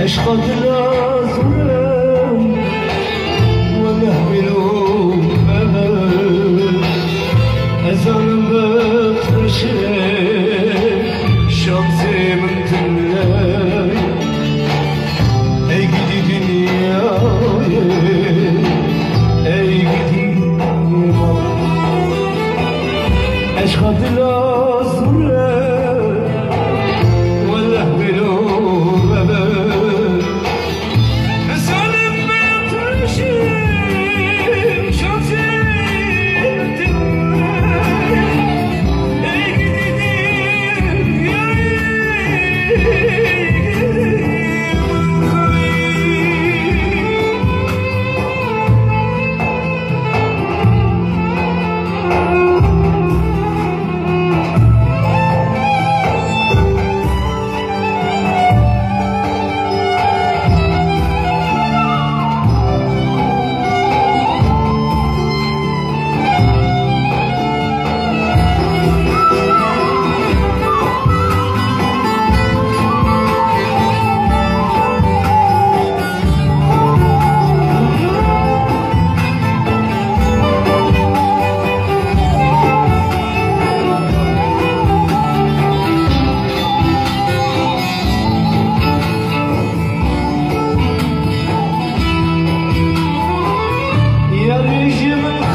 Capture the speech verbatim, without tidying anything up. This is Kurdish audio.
Eşqa dila zûr e, weleh bêlo bebe. Ez zanim bi tirşê şansê min tune. Ey gidî dinyayê, ey gidî dinyayê. Eşqa dila zûr e, weleh bêlo bebe. Yarî ji min